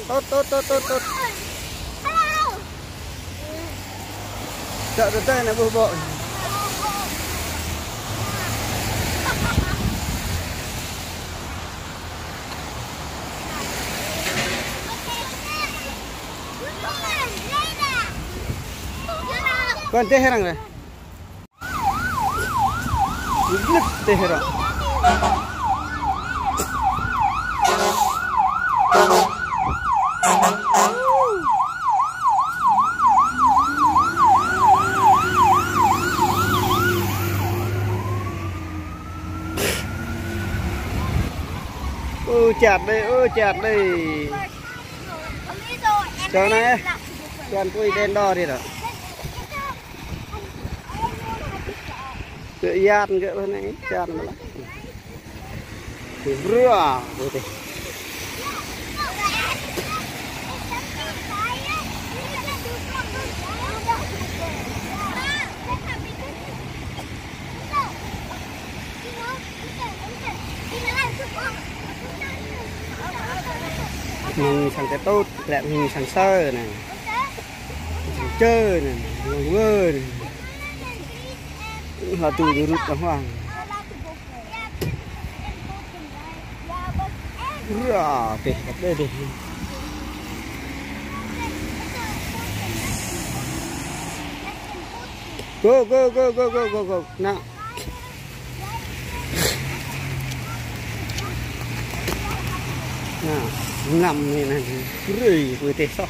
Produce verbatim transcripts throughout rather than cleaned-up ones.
Tôt, tôt, tôt, tôt, tôt. Čăk tơdơi anai ƀuh ƀô̆. Kơ dêh arăng anai. Glĕp dêh arăng. Ơ, čăt đơi, ơ, čăt đơi. Čơ anai, čăn apui đen đỏ đi rồi. Kơ ian kơ anai, čăn mơ̆ lah. Brua, putih. Mơ̆ng sang tơtŭt, lĕ mơ̆ng sang sơ anai. Sang čơ anai, mơ̆ng wơ anai. Hơdôm ñu rŭt lăng huang. Ră, tih, tih, tih. Go, go, go. Nă. Nă, mlam anai, anai. Rơi, putih soh.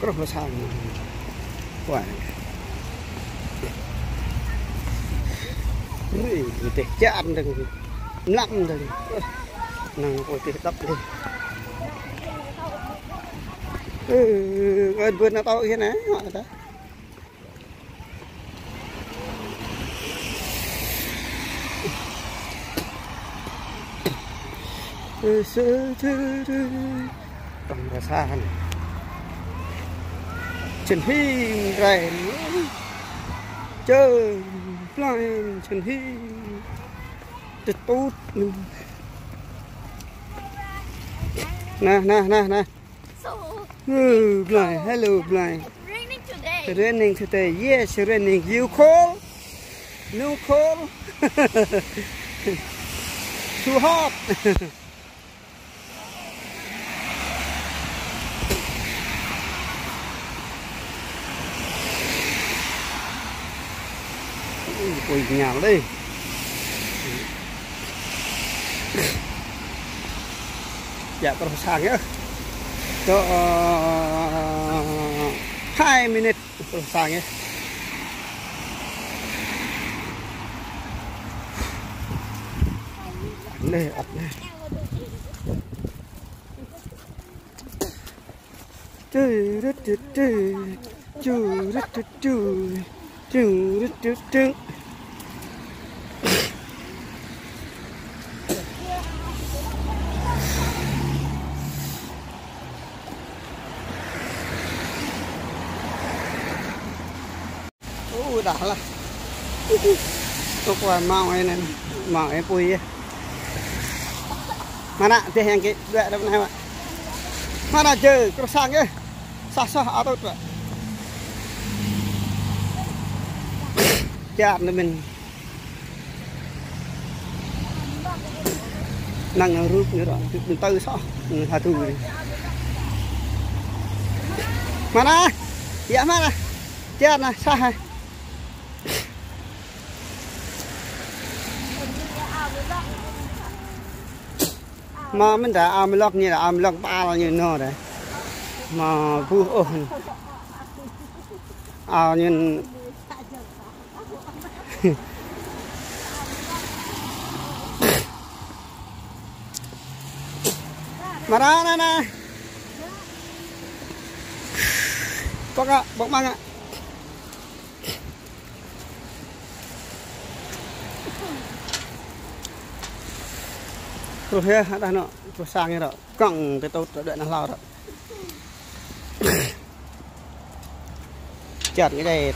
Kruh mơsang. Wah. Ui, putih čan dơ̆ng. Mlam dơ̆ng. Năng putih tăp dơ̆ng. Ơ, ơ, bươn nă tŏ hiên nă, mă ta. Tŏng rơsa anai. Čơnhing rai. Čơ, plai, čơnhing. Tơtŭt. Nă, nă, nă, nă. So, oh, Blai, hello, Blai. Raining today. Raining today. Yes, raining. You cold? No cold? Too hot. Ui, ui, ñao đơi. Djă kơ sang yơh. Tơ, ơ, hai minit kơ sang yơh. Anai, ăt anai. Tui, rut, tui, tui. Tui, rut, tui, tui. Tui, rut, tui, tui. Ơ, đah lah. Tŏk wa mâo anai, mâo anai apui yơh. Mơnă dêh yang kơ dua đăp anai wă. Mơnă jơ, kơ sang yơh. Sah sah atŭt wă. Čar anai mơ̆n. Năng rup ñu ră, ñu tơi soh, ñu hơdôm ñu. Mơnă? Yă mơnă? Čar anai, sah hă? Mă mơ̆n ta, ao mlŏk ñu, ao mlŏk pal ñu nô ta. Mă buh ôh. Ao ñu. Mơnă anai, anai. Bŏk ngă, bŏk mă ngă. Truh yơh, hă đah anŏ, truh sang yơh rŏ. Kŏng tơtŭt rŏ, đuaĭ nao hlâo rŏ. Čăt ngă djai.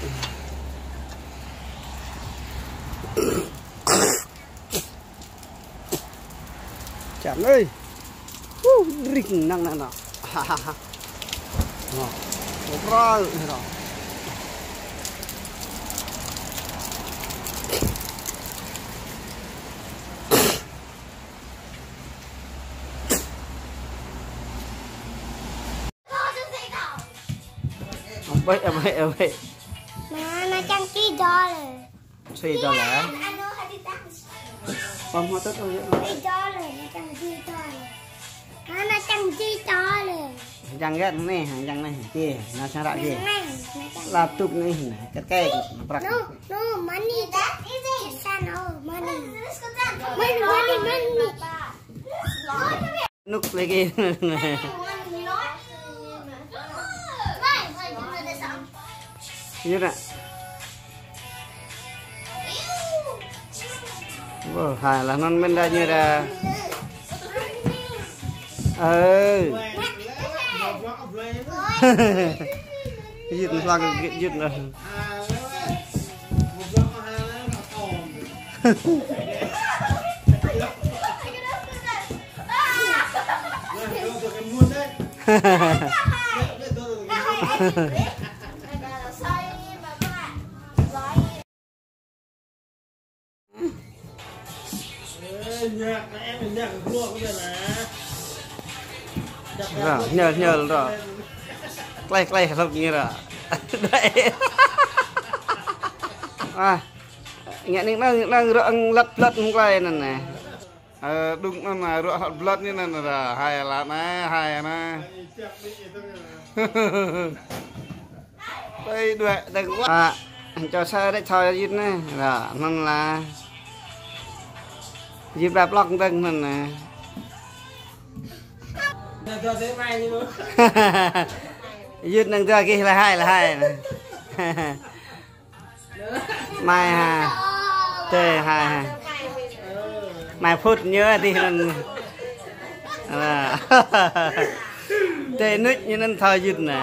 Čăt ơi. Hu, ring năng năng năng. Ha ha ha. Ngă. Rơ̆ rơ̆. Ơi ơi ơi. Mă, mă čang či dŏ lĕ. Či dŏ lĕ. Pơm hŏ tơ̆t ơi. Či dŏ lĕ, mă čang či dŏ lĕ. Mă, mă čang či dŏ lĕ. Čang gĕt anai, čang anai. Či, nao sang ră či. Anai, mă čang. Lăp tŭk anai, kơt kĕ, prăk. No, no, money. Sa no, money. Money, money, money. Nuk lagi. Yua nă. Wah, hai lah non mơ̆n đa ñu đa. Ơ. Yut lah yut lah. Ră, ñăl, ñăl ră. Klai, klai, hlăp ñu ră. Ah, ngă ning nang, nang ră ang lăt, lăt mơ̆ng klai anŭn nă. Ơ, đŭng anŭn nă, ră hlăt blăt ñu anŭn ră, hai lah nă, hai nă. Tơi đuaĭ đơ̆ng wă. Ă, čô sa đĕ thâo yut nă. Ră, anŭn lah. Yut ƀlap lŏk dơ̆ng anŭn nă. Yut năng dua gih lah hai, lah hai nă. Mai ha. Tê hai ha. Mai phŭt ñu adih anŭn. Ră. Tê nuč ñu anŭn thâo yut nă.